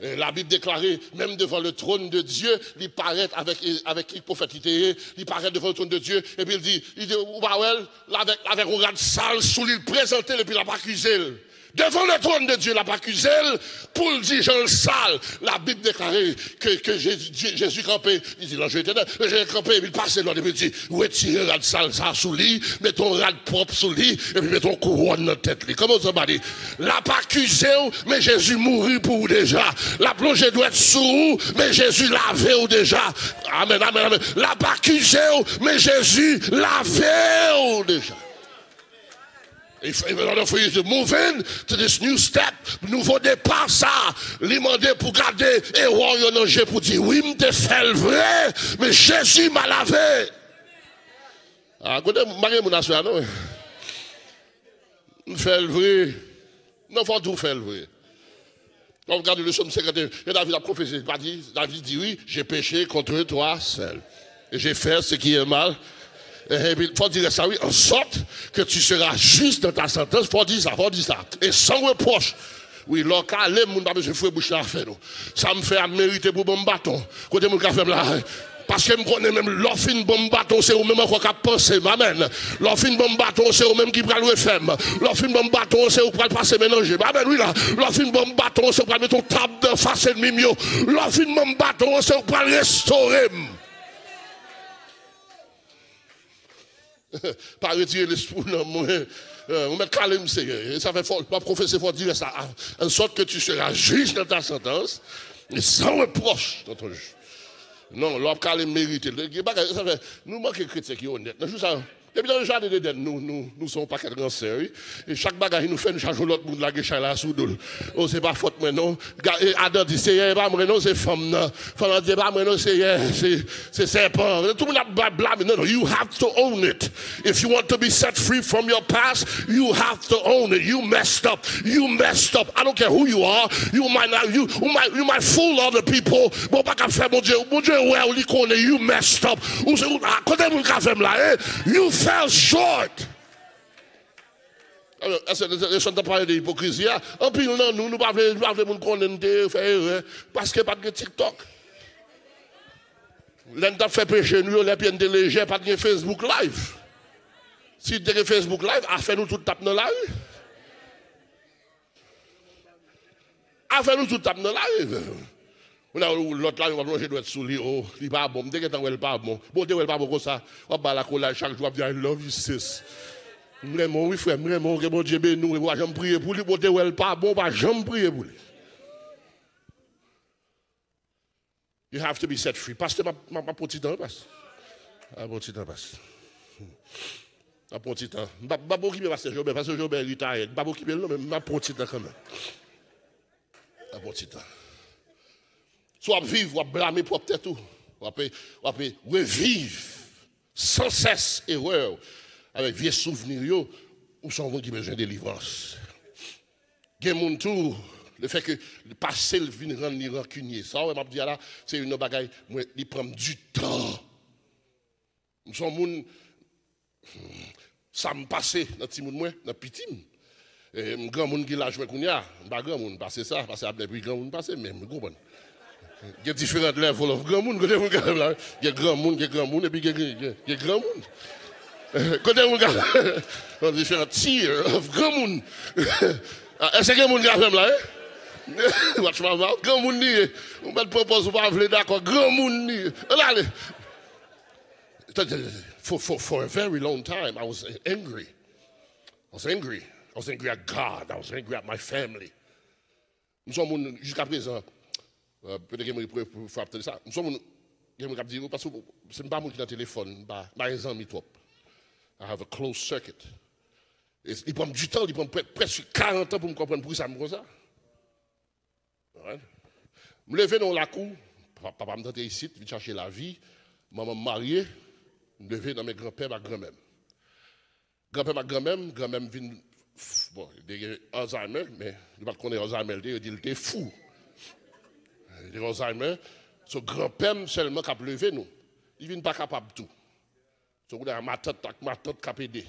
Eh, Labib deklare, menm devan le trône de Dieu, li parèt avèk, avèk ki pwofèt li te ye, li parèt devan le trône de Dieu, epi l di, li di, ou pa wè l, l avèk, l avèk yon rad sal sou li, l prezante l, epi l ap akize l. Devan le trône de Dieu, l ap akize l, pou l di jan l sal. Labib deklare ke, ke Jezi, Jezi kanpe, li di, "Lanje etènèl," Jezi kanpe, epi l pase lòd, epi l di, "Retire rad sal sa sou li, mete yon rad pwòp sou li, epi mete yon kouwòn nan tèt li." Come on, somebody. L ap akize w, men Jezi mouri pou ou deja. L ap lonje dwèt sou ou, men Jezi lave w deja. Amèn, amèn, amèn. L ap akize w, men Jezi lave w deja. If, if, in order for you to move in to this new step, nouvo depa sa, li mande pou gade erè w yo nan je pou di, "Wi, m te fè l vre, men Jezi m a lave." Ah, kote m pa gen moun aswè a, non? M fè l vre. Non, fò w tou fè l vre. Lè w gade le psaume cinquante et un, e David ap konfese, li pa di, David di, "Oui, j'ai péché contre toi seul. Et j'ai fait ce qui est mal." Eh, epi, fò w di rès la, wi, "En sorte que tu seras juste dans ta sentence." Fò w di sa, fò w di sa. "Et sans reproche." Wi, lè w kale m, moun pa bezwen foure bouch nan afè nou. Sa m fè a merite pou ban m baton. Kote moun ka fè m la? Paske m konnen menm lè w fin ban m baton, se ou menm ankò k ap panse m. Amèn. Lè w fin ban m baton, se ou menm ki pral refè m. Lè w fin ban m baton, se ou k pral pase menanje m. Amèn, wi la. Lè w fin ban m baton, se ou k pral mete yon tab nan fas ènmi m yo. Lè w fin ban m baton, se ou k pral restore m. Pa retire lespri w nan mwen. Euh, ou mèt kale m, Seyè. E sa fè fò, m ap konfese fòtirès la. En sorte que tu seras juge dans ta sentence, et sans reproche dans ton jugement. Non, lè w ap kale m, merite l. Gen bagay, sa fè, nou manke kretyen ki onèt. Nan jou sa yo, depi nan jaden Edenn, nou, nou, nou se yon pakèt ransè, wi. E chak bagay nou fè, nou chaje yon lòt moun lage chay la sou do l. O, se pa fòt mwen, non. Ga- e Adan di, Seyè, e pa mwen, non, se fanm nan. Fanm nan di, e pa mwen, non, Seyè, se, se sèpan. Tout moun ap ba- blame. Non, non, you have to own it. If you want to be set free from your past, you have to own it. You messed up. You messed up. I don't care who you are. You might not, you, you might, you might fool other people. Bon, pa ka fè Bondye. Bondye wè w, li konnen you messed up. Ou se, ou, ah, kote moun ka fè m la, eh? You fell short. Alò, èske nou, nou, nou pale de ipokrizi a? Anpil nan nou, nou pa vle, nou pa vle moun konnen nou te fè erè, paske pa t gen TikTok. Lè n t ap fè peche nou yo, lè pye n te lejè, pa t gen Facebook Live. Si te gen Facebook Live, afè nou tout t ap nan lari. Afè nou tout t ap nan lari. Ou nan lòt la, yo ap lonje dwèt sou li, o, li pa bon. M te gentan wè l pa bon. Bon, w te wè l pa bon konsa. W ap ba l akolad chak jou, w ap di, I love you, sis. M renmen w, wi, frè m, m renmen w, ke Bondye beni w, epi w pa janm priye pou li, bon, w te wè l pa bon, w pa janm priye pou li. You have to be set free. Pastè, m ap, m ap, m ap pran ti tan, wi, pastè. M ap pran ti tan, pastè. M ap pran ti tan. M p ap, m p ap okipe pastè Jobè, pastè Jobè retired. M p ap okipe l non, men m ap pran ti tan kanmenm. M ap pran ti tan. Si w ap viv, w ap blame pwòp tèt ou. W ap, w ap reviv sansès erè w avèk vye souvni yo, ou se yon moun ki bezwen delivrans. Gen moun tou, lefètke pase l vin rann li rankinye. Sa w wè m ap di a la, se youn nan bagay, mwen, li pran m ditan. M se yon moun, sa m pase nan timoun mwen, nan piti m. E m granmoun ki laj mwen kounye a, m pa granmoun pase sa, pase Abner pi granmoun pase m, men m konprann. Gen diferan level of granmoun, kote moun ka la, gen granmoun, gen granmoun, epi gen, gen, gen, gen granmoun. Kote moun ka, gen diferan tier of granmoun. Ah, èske gen moun ka fè m la, eh? Watch my mouth. Granmoun li ye. Ou mèt pran pòz ou pa vle dakò. Granmoun li ye. Ann ale. For, for, for a very long time, I was angry. I was angry. I was angry at God. I was angry at my family. M se yon moun, jiska prezan, euh, petèt gen moun ki pre- pre- frape tande sa. M se yon moun, gen moun k ap di, "Oh, paske se m pa moun ki nan telefòn, m pa, m pa gen zanmi twòp." I have a closed circuit. E li pran m ditan, li pran m pre- prèske karant an pou m konprann poukisa m konsa. Alright? M leve nan yon lakou, pa- papa m t antre isit, vin chache lavi, manman m marye, m leve nan men granpè m ak granmè m. Granpè m ak granmè m, granmè m vin, bon, li te gen Alzheimer, men yo pa t konnen Alzheimer li te, yo di l te fou. Li te gen Alzheimer. So, granpè m sèlman k ap leve nou. Li vin pa kapab tou. So, kounye a, matant ak matant k ap ede.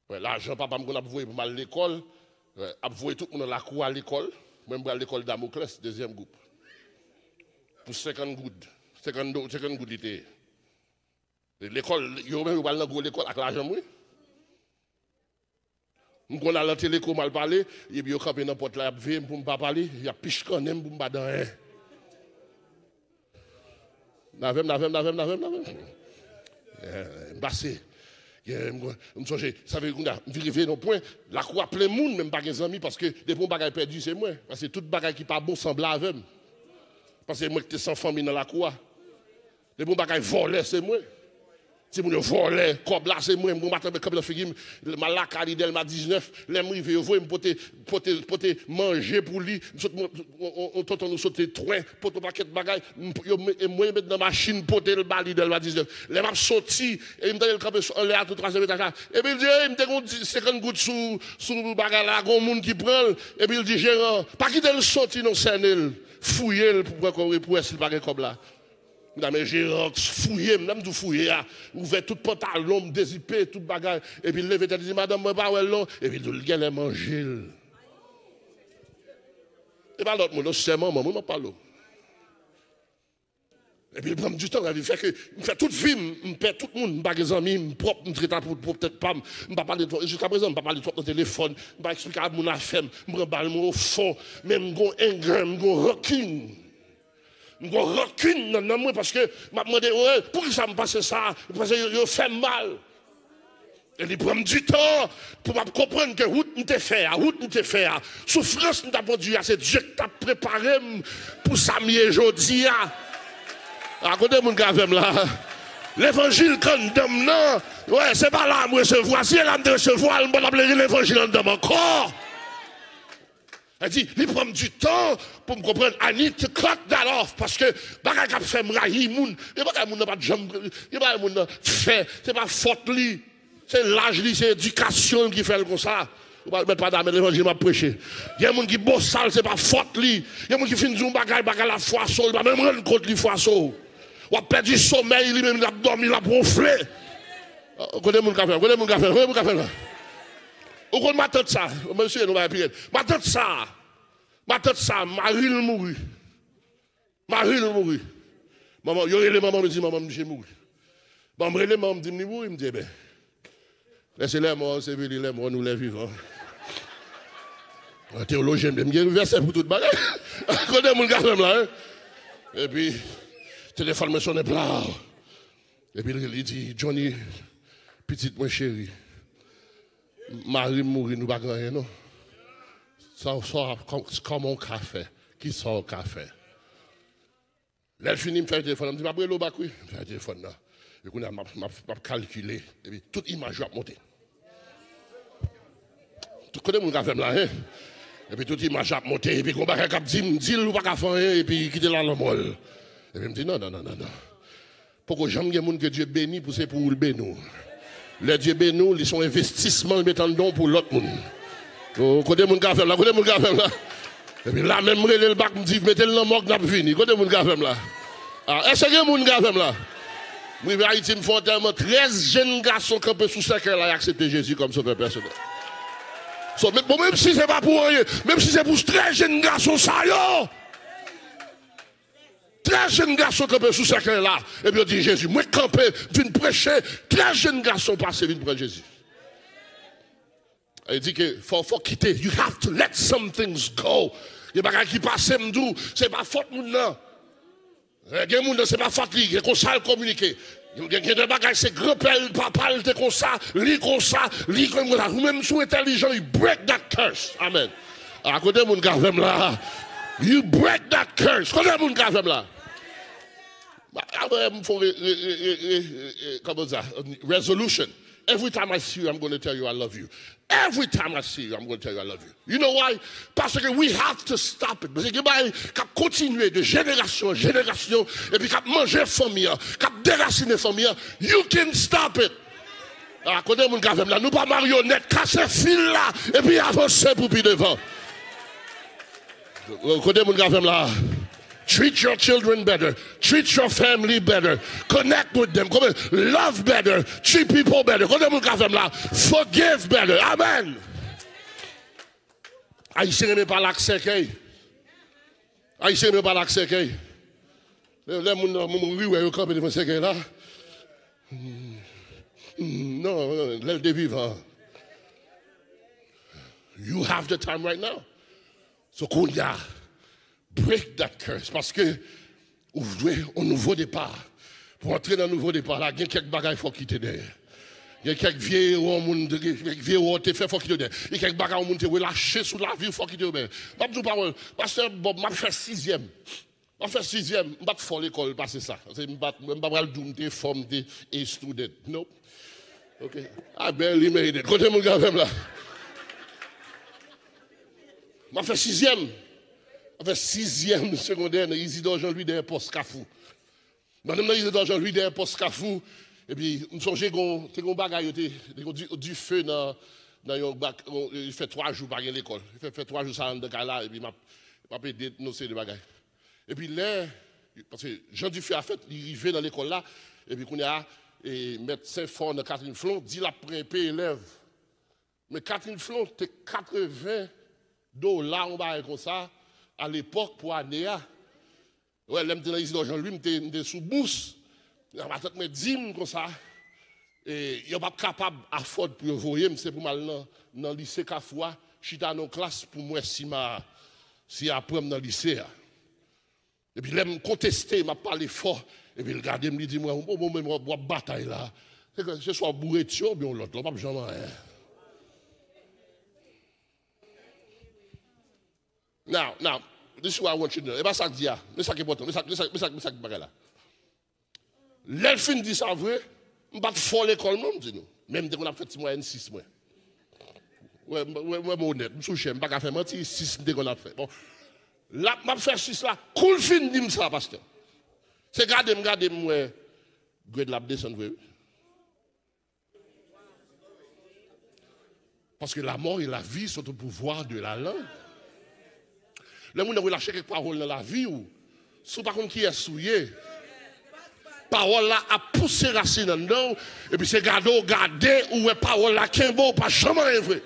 Wè, lajan papa m konn ap voye pou m al lekòl, wè, ap voye tout moun nan lakou a lekòl. Mwen, m pral lekòl Damoclès, dezyèm gwoup. Pou senkant goud. Senkant do, senkant goud li te ye. Lekòl, yo menm, yo pral nan gwo lekòl ak lajan m, wi. M konn al nan Teleco, m al pale, epi yo kanpe nan pòt la, y ap veye m pou m pa pale, y ap pichkannen m pou m pa di anyen. N avè m, n avè m, n avè m, n avè m, n avè m. Eh, m pase. Eh, m, m sonje, sa vle di kounye a, m vin rive nan pwen, lakou a plen moun, men m pa gen zanmi, paske depi yon bagay pèdi, se mwen. Paske tout bagay ki pa bon sanble avè m. Paske se mwen ki te san fanmi nan lakou a. Depi yon bagay vòlè, se mwen. Timoun yo vòlè, kòb la, se mwen. M gon matant mwen kanpe nan figi m. M al lakay li Dèlma diznèf. Lè m rive, yo voye m pote, pote, pote manje pou li. M sot, on, on, on tonton nou sote twen, pote yon pakèt bagay. M, yo, e mwen, yo met nan machin, pote l ba li Dèlma diznèf. Lè m ap soti, e m tande l kanpe sou, anlè a, tou twazyèm etaj la. Epi l di, "Ey, m te gon di- senkant goud sou, sou bagay la, gon moun ki pran l." Epi l di, "Jeran, pa kite l soti non, sènen l. Fouye l pou pran kòb, pou wè si l pa gen kòb la." M ta men jeran fouye m, lè m di w fouye a, ouvè tout pantalon m, dezipe tout bagay, epi l leve tèt li di, "Madanm mwen pa wè l non," epi l di w l genlè manje l. E pa lòt moun non, se manman m wi m ap pale w. Epi Li pran m ditan, sa vle fè ke m fè tout vi m, m pè tout moun, m pa gen zanmi, m pwòp, m trete pou pwòptèt pa m, m pa pale twòp, jiskaprezan, m pa pale twòp nan telefòn, m pa eksplike a moun afè m, m pran bal mwen o fon, men m gon anger, m gon rankin. M gon rankin nan nanm mwen paske m ap mande yo, "Ey, poukisa m pase sa?" Paske yo, yo fè m mal. E li pran m ditan pou m ap konprann ke wout m te fè a, wout m te fè a, soufrans m t ap andire a, se Dye k t ap prepare m pou sa m ye jodi a. A kote moun k avè m la? Levanjil k anndan m nan, wè, se pa la m resevwa. Si se la m te resevwa l, m pa t ap lere levanjil anndan m ankò. Sa di, li pran m ditan pou m konprann, "I need to cut that off," paske bagay k ap fè m rayi moun, e bagay moun nan pa t janm, e bagay moun nan fè, se pa fòt li. Se laj li, se edikasyon l ki fè l konsa. Ou pa mèt pa damè levanjil m ap preche. Gen moun ki bosal, se pa fòt li. Gen moun ki fin di yon bagay, bagay la fwaso, li pa menm rann kont li fwaso. W ap pèdi somèy, li menm l ap dòmi, l ap wonfle. Kote moun k avè m? Kote moun k avè m? Kote moun k avè m la? Ou konn matant sa? Mesye, nou bay pi rèd. Matant sa, matant sa, mari l mouri. Mari l mouri. Manman, yo rele manman m, yo di manman m misye mouri. Bon, m rele manman m, di m li mouri, m di, "Eben, laissez les morts ensevelir les morts, nous les vivants." An teyolojyen, m gen vèsè pou tout bagay. Kote moun k avè m la, hein? Epi, telefòn mwen sonnen, pla. Epi li, li di, "Johnny, pitit mwen cheri, mari m mouri, nou pa gen anyen, non. Sa, sa, kòman w ka fè? Kisa w ka fè?" Lè l fini, m fè telefòn nan, m di, "M ap rele w back, wi." M fè telefòn nan. E kounye a, m ap, m ap, m ap kalkile. Epi tout imaj yo ap monte. Tout kote moun ka fè m la, hein? Epi tout imaj ap monte. Epi gon bagay k ap di m, di l ou pa ka fè anyen. Epi kite l al anmò l. Epi m di, "Non, non, non, non, non." Poko janm gen moun ke Dye beni pou se pou ou l beni w. Lè Dye beni w, li se yon envestisman l met anndan w pou lòt moun. Oh, kote moun ka fè m la? Kote moun ka fè m la? Epi la menm m rele l back, m di, "Mete l nan mòg, n ap vini." Kote moun ka fè m la? Ah, èske gen moun ka fè m la? M rive Ayiti, m fè antèman, trèz jenn gason kanpe sou sèkèy la, y aksepte Jezi kòm sovè pèsonèl. So, men, bon, menm si se pa pou anyen, menm si se pou trèz jenn gason sa yo, trèz jenn gason kanpe sou sèkèy la, epi yo di, "Jezi, mwen kanpe, vin preche." Trèz jenn gason pase, vin pran Jezi. Li di ke fò, fò kite. You have to let some things go. Gen bagay ki pase, m di w, se pa fòt moun nan. Eh, gen moun nan, se pa fòt li, gen konsa l kominike. Gen, gen de bagay, se granpè l, papa l te konsa, li konsa, li konn konsa. Ou menm, si w entèlijan, you break that curse. Amen. A kote moun k avè m la? You break that curse. Kote moun k avè m la? Apre, m fè yon re, re, re, re, re, re, kòman sa? Resolution. Every time I see you, I'm gonna tell you I love you. Every time I see you, I'm gonna tell you I love you. You know why? Paske we have to stop it. Paske gen bagay k ap kontinye de jenerasyon an jenerasyon, epi k ap manje fanmi an, k ap derasinen fanmi an. You can stop it. A kote moun k avè m la? Nou pa maryonèt, kase fil la, epi avanse pou pi devan. Kote moun k avè m la? Treat your children better. Treat your family better. Connect with them. Kote, love better. Treat people better. Kote moun k avè m la? Forgive better. Amen. Ayisyen renmen pale ak sèkèy. Ayisyen renmen pale ak sèkèy. Lè, lè moun nan, moun mouri, wè yo kanpe devan sèkèy la. Mm, mm, non, non, lè l te vivan. You have the time right now. So, kounye a, break that curse. Paske ou dwe yon nouvo depa. Pou antre nan nouvo depa la, gen kèk bagay fò w kite dèyè. Gen kèk vye erè moun, gen kèk vye erè w te fè, fò w kite yo dèyè. Gen kèk bagay yon moun te relache sou lavi w, fò w kite yo dèyè. M ap di w pawòl, pastè Bob, m ap fè sizyèm. M ap fè sizyèm, m pa t fò lekòl pase sa. Se, m pa t, m pa pral di w m te fò, m te A student. Nope. Ok. I barely made it. Kote moun k avè m la? M ap fè sizyèm. M ap fè sizyèm segondè nan Isidore Jean Louis dèyè pòs Kafou. Pandan m nan Isidore Jean Louis dèyè pòs Kafou, epi m sonje gon, te gon bagay yo te, te gon di, dife nan, nan yon bak, yon, li fè twa jou pa gen lekòl. Li fè, fè twa jou sa anndan kay la, epi m ap, m ap ede yon seri de bagay. Epi lè, paske jan dife a fèt, li rive nan lekòl la, epi kounye a, e, mèt Senfò nan Catherine Flon di l ap pran enpe elèv. Men Catherine Flon te katreven dola, yon bagay konsa, alepòk pou ane a. Wè, lè m te nan Isidò Jan Lwi, m te, m te sou bous. Matant mwen di m konsa, e, yo p ap kapab afford pou yo voye m, se pou m al nan, nan lise Kafou a, chita nan yon klas pou m wè si m a, si y a pran m nan lise a. Epi lè m konteste, m ap pale fò, epi l gade m, li di mwen, "Bon, bon, men w ap, w ap batay la. Se ke, se swa w boure tyo oubyen yon lòt la, w p ap janm anyen." Now, now, this is what I want you to know. E pa sa k di a. Men sa k enpòtan. Men sa, men sa, men sa, men sa k bagay la. Lè l fin di sa vre, m pa t fò lekòl non, m di nou. Men m te konn ap fè ti mwayèn sis mwen. Wè, wè, wè, m onèt, m sou chè, m pa ka fè manti, sis m te konn ap fè. Bon, la, m ap fè sis la, kou l fin di m sa, pastè. Se gade m, gade m, wè, grade la ap desann vre, wi. Parce que la mort et la vie sont au pouvoir de la langue. Lè moun nan relache kèk pawòl nan lavi w, si w pa konn kiyès ou ye, pawòl la ap pouse rasin anndan w, epi se gade w gade, ou wè pawòl la kenbe w, pa janm anyen vre.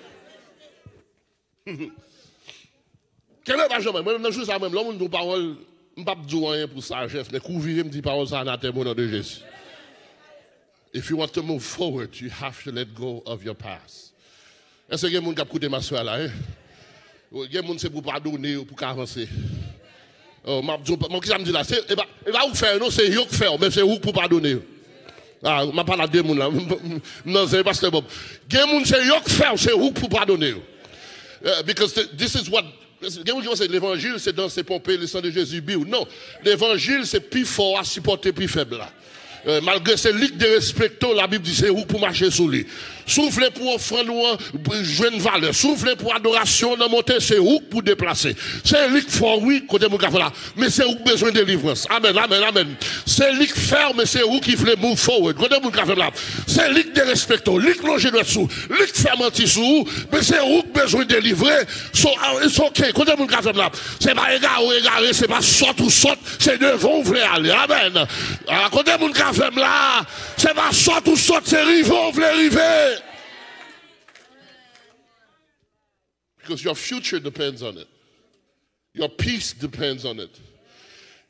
Kenbe pa janm anyen. Mwen menm nan jou sa, mwen menm, lè yon moun di yon pawòl, m p ap di w anyen pou sajès, men kou w vire, m di pawòl sa anatèm o non de Jezi. If you want to move forward, you have to let go of your past. Èske gen moun k ap koute m aswè a la, en? Gen moun se pou padone yo pou ka avanse. Oh, m ap di w, bon, kisa m di la? Se, e pa, e pa ou k fè yo, non, se yo k fè w, men se ou k pou padone yo. Ah, m ap pale a de moun la. M nan zen pastè Bob. Gen moun se yo k fè w, se ou k pou padone yo. Eh, because th- this is what, gen moun ki panse levanjil se danse ponpe, le sang de Jésus biw. Non, levanjil se pi fò a sipòte pi fèb la. Eh, malgre se li k derespekte w, Labib di se ou k pou mache sou li. Si w vle pou ofrann ou an jwenn valè, si w vle pou adorasyon w nan monte, se ou k pou deplase. Se li k fè w, wi, kote moun ka fè la. Men se ou k bezwen delivrans. Amèn, amèn, amèn. Se li k fè w, men se ou ki vle move forward. Kote moun ka fè m la? Se li k derespekte w, li k lonje dwèt sou w, li k fè manti sou ou, men se ou k bezwen delivre. So, ah, it's okay. Kote moun ka fè m la? Se pa egare w egare, se pa sòt ou sòt, se devan w vle ale. Amèn. Ah, kote moun ka fè m la? Se pa sòt ou sòt, se rive w vle rive. Because your future depends on it. Your peace depends on it.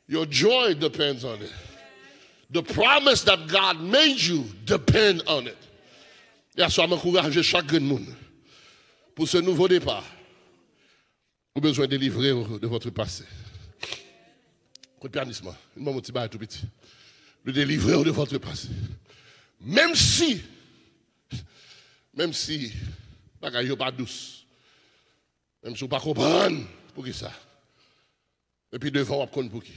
Your joy depends on it. The promise that God made you depend on it. E aswè a, m ankouraje chak grenn moun pou se nouvo depa. Ou bezwen delivre w de votre passé. Kote pyanis mwen? Li ban m yon ti bagay tou piti. Li delivre w de votre passé. Menm si, menm si bagay yo pa dous, menm si w pa konprann poukisa, epi devan w ap konn pouki.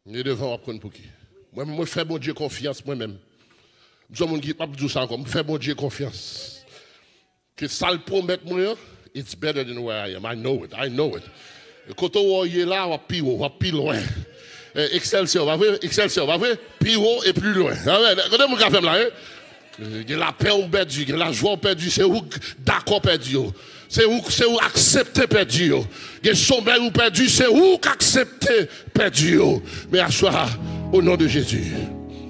Gen devan w ap konn pouki. Mwen, mwen fè Bondye konfyans, mwen menm. M se yon moun ki p ap di w sa ankò. M fè Bondye konfyans. Ke sa l pwomèt mwen an, it's better than where I am. I know it. I know it. Kote w ye la, w ap pi wo, w ap pi lwen. Eh, Excelsior, pa vre? Excelsior, pa vre? Pi wo e pli lwen. Amèn. Kote moun ka fè m la, en? Gen lapè ou pèdi, gen lajwa ou pèdi, se ou k dakò pèdi yo. Se ou, se ou aksepte pèdi yo. Gen somèy ou pèdi, se ou k aksepte pèdi yo. Men aswè a, o non de Jezi,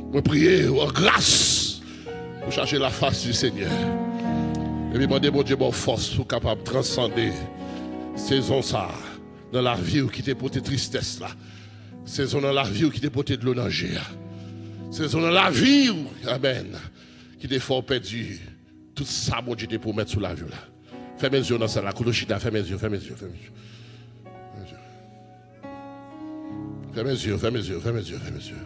mwen priye w an gras pou chache lafas di Senyè. Epi mande Bondye ba w fòs pou w kapab transande sezon sa a nan lavi w ki te pote tristès la. Sezon nan lavi w ki te pote dlo nan je a. Sezon nan lavi w, amèn, ki te fè w pèdi tout sa Bondye te pwomèt sou lavi w la. Fèmen zye w nan sal la, kote w chita, fèmen zye w, fèmen zye w, fèmen zye w. Fèmen zye w, fèmen zye w, fèmen zye w, fèmen zye w.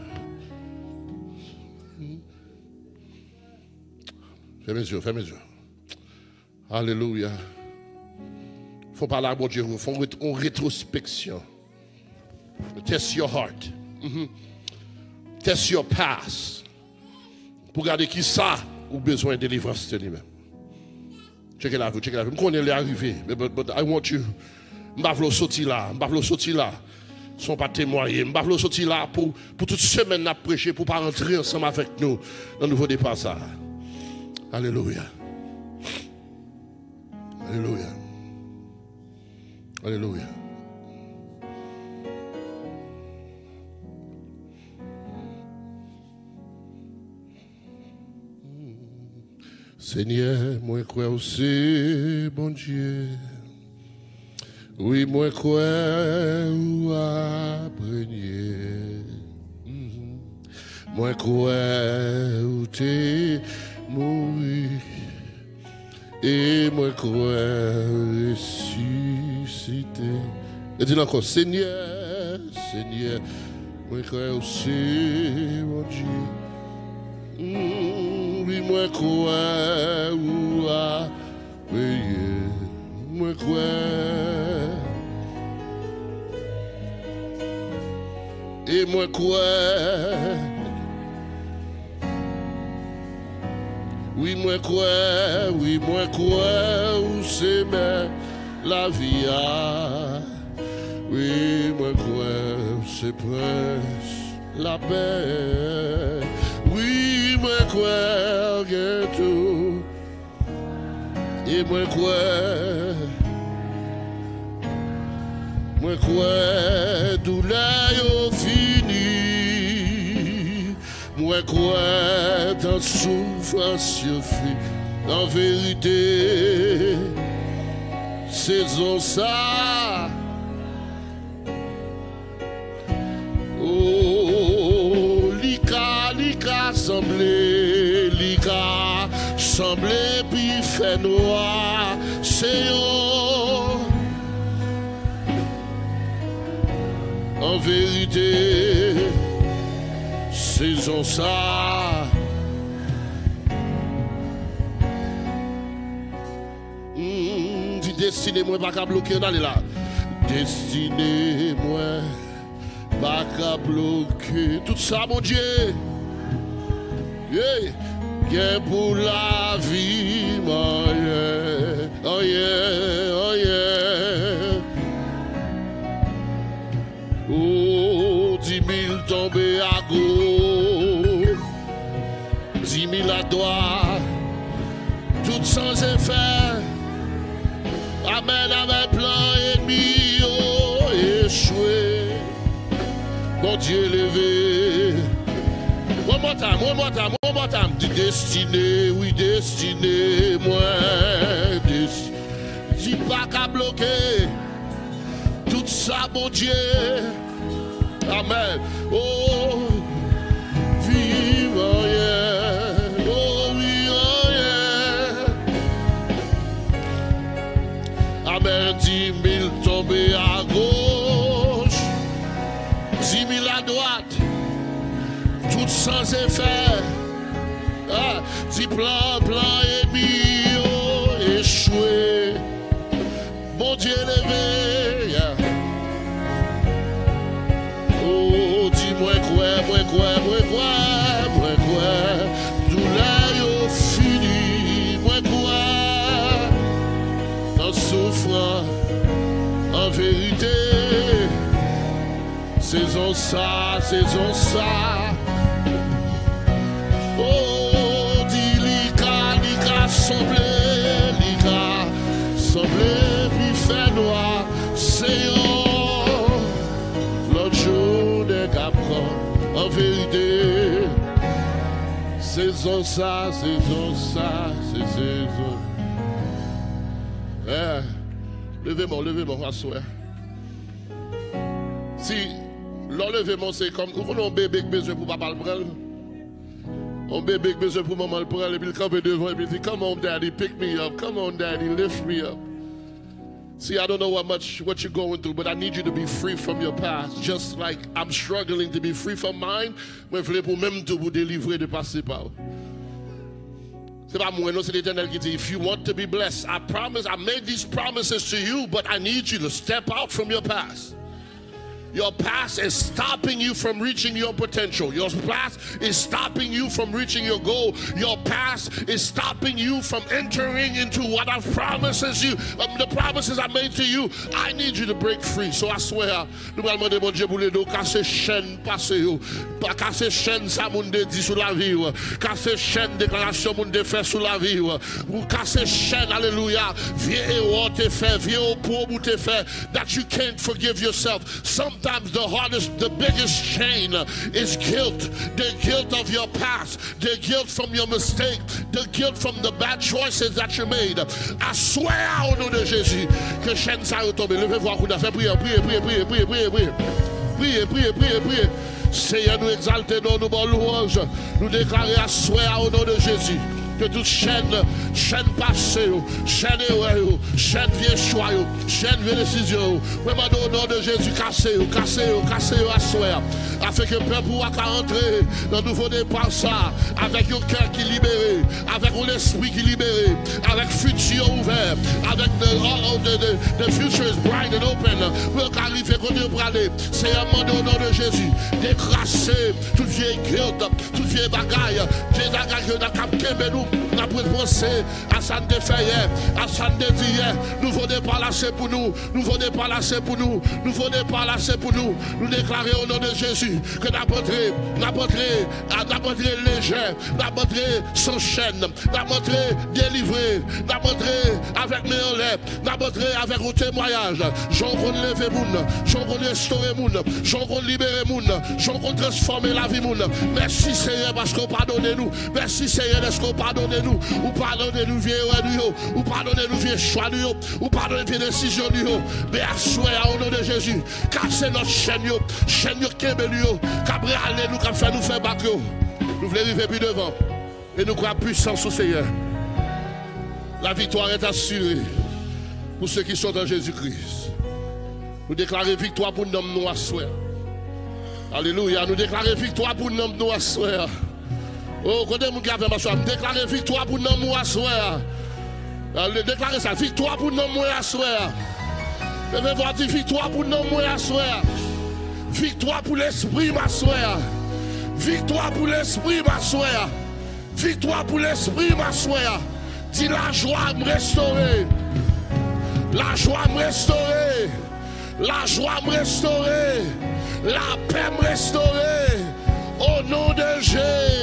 Fèmen zye w, fèmen zye w. Alelouya. Fò pale a Bondye, fò yon ret- yon retwospeksyon. Test your heart. Mhm. Test your past. Pou gade kisa ou bezwen delivrans de li menm. Tcheke lavi w, tcheke lavi w. M konnen lè a rive, but, but I want you. M pa vle w soti la, m pa vle w soti la san w pa temwaye. M pa vle w soti la pou, pou tout semèn n ap preche, pou w pa rantre ansanm avèk nou nan nouvo depa sa a. Alelouya. Alelouya. Alelouya. Senyè, mwen kwè w se Bondye. Wi, mwen kwè ou ap renye. Mhm. Mwen kwè ou te mouri. E mwen kwè ou resisite. E di l ankò, Senyè, Senyè, mwen kwè ou se Bondye. Mm, wi, mwen kwè ou a Wi, mwen kwè. E mwen kwè. Wi, mwen kwè, wi, mwen kwè ou se mèt lavi a. Wi, mwen kwè ou se prens lapè. Wi, mwen kwè ou gen tou. E mwen kwè, mwen kwè doulè yo fini. Mwen kwè tan soufrans yo fini. An verite, sezon sa, oh, li ka, li ka sanble, li ka sanble pi fè nwa. Se yon, an verite, sezon sa. Mm, di destine mwen pa ka bloke, ann ale la. Destine mwen pa ka bloke tout sa Bondye, yeah, gen pou lavi m, anyen, anyen, anyen. Oh, di mil tonbe agoch, di mil adwat, tout san efè. Amèn, amèn, plan ènmi yo echwe. Bondye leve. One more time, one more time, one more time. Di destine, wi, destine mwen. Destine pa ka bloke tout sa Bondye. Amèn. Oh, viv anyen. Oh, wi, anyen. Amèn. Di mil tonbe agoch, di mil adwat, tout san efè. Ah, di plan, plan ènmi yo echwe. Bondye leve, yeah. Oh, di mwen kwè, mwen kwè, mwen kwè, mwen kwè. Doulè yo fini, mwen kwè. Nan soufrans, an verite. Sezon sa, sezon sa. Oh, di li ka, li ka sanble, li ka sanble pi fè nwa. Se yon lòt jounen k ap pran. An verite, sezon sa, sezon sa, se sezon. Eh, leve men w, leve men w, aswè. Si, lè w leve men w, se kòm, ou konnen yon bebe k bezwen pou papa l pran l? Yon bebe k bezwen pou manman l pran l, epi l kanpe devan, epi l di, "Come on, daddy, pick me up. Come on, daddy, lift me up." See, I don't know what much, what you're going through, but I need you to be free from your past, just like I'm struggling to be free from mine. Mwen vle pou menm tou pou delivre de pase pa w. Se pa mwen, non, se Letènèl ki di, "If you want to be blessed, I promise, I made these promises to you, but I need you to step out from your past." Your past is stopping you from reaching your potential. Your past is stopping you from reaching your goal. Your past is stopping you from entering into what I've promises you, um, the promises I made to you. I need you to break free. So I swear, nou pral mande Bondye pou l ede w kase chèn pase yo. Pa kase chèn sa moun te di sou lavi w. Kase chèn deklarasyon moun te fè sou lavi w. Ou kase chèn, alelouya, vye erè w te fè, vye opwob ou te fè, that you can't forgive yourself. Something Sometimes the hardest, the biggest chain is guilt. The guilt of your past, the guilt from your mistake, the guilt from the bad choices that you made. Aswè a, o non de Jezi, ke chèn sa yo tonbe. Leve vwa kounye a, fè priyè, priye, priye, priye, priye, priye, priye. Priye, priye, priye, priye. Seyè, nou egzalte non, nou ba w lwanj. Nou deklare aswè a, o non de Jezi, ke tout chèn, chèn pase yo, chèn erè yo, chèn vye chwa yo, chèn vye desizyon yo, mwen mande o non de Jezi, kase yo, kase yo, kase yo aswè a. Afin ke pèp ou a ka antre nan nouvo depa sa, avèk yon kè ki libere, avèk yon lespri ki libere, avèk fiti ouvè, avèk the, oh, oh, the, the, the future is bright and open, pou yo ka rive kote yo prale. Seyè, mande o non de Jezi, dekrase tout vye guilt, tout vye bagay, vye bagay ke n ap, k ap kenbe nou, n ap repanse a sa n te fè yè, a sa n te di yè. Nouvo depa la se pou nou, nouvo depa la se pou nou, nouvo depa la se pou nou. Nou deklare o non de Jezi ke n ap antre, n ap antre, a, n ap antre lejè, n ap antre san chèn, n ap antre delivre, n ap antre avèk men anlè, n ap antre avèk yon temwayaj. Jan w konn leve moun, jan w konn restore moun, jan w konn libere moun, jan w konn transfòme lavi moun. Mèsi, Seyè, paske w padone nou. Mèsi, Seyè, dèske w padone nou. Ou padone nou vye erè nou yo. Ou padone nou vye chwa nou yo. Ou padone vye desizyon nou yo. Men aswè a, o non de Jezi, kase lòt chèn yo. Chèn yo kenbe nou yo, k ap rale nou, k ap fè nou fè bak yo. Nou vle rive pi devan. E nou kwè a pwisans ou, Seyè. La victoire est assurée pour ceux qui sont en Jésus-Christ. Nou deklare viktwa pou nanm nou aswè. Alelouya. Nou deklare viktwa pou nanm nou aswè. O, kote moun ki avè m aswè? M deklare viktwa pou nanm ou aswè. Ale, deklare sa. Viktwa pou nanm mwen aswè. Leve vwa, di, viktwa pou nanm mwen aswè. Viktwa pou lespri m aswè. Viktwa pou lespri m aswè. Viktwa pou lespri m aswè a. Di, lajwa m restore. Lajwa m restore. Lajwa m restore. Lapè m restore. O non de Jezi.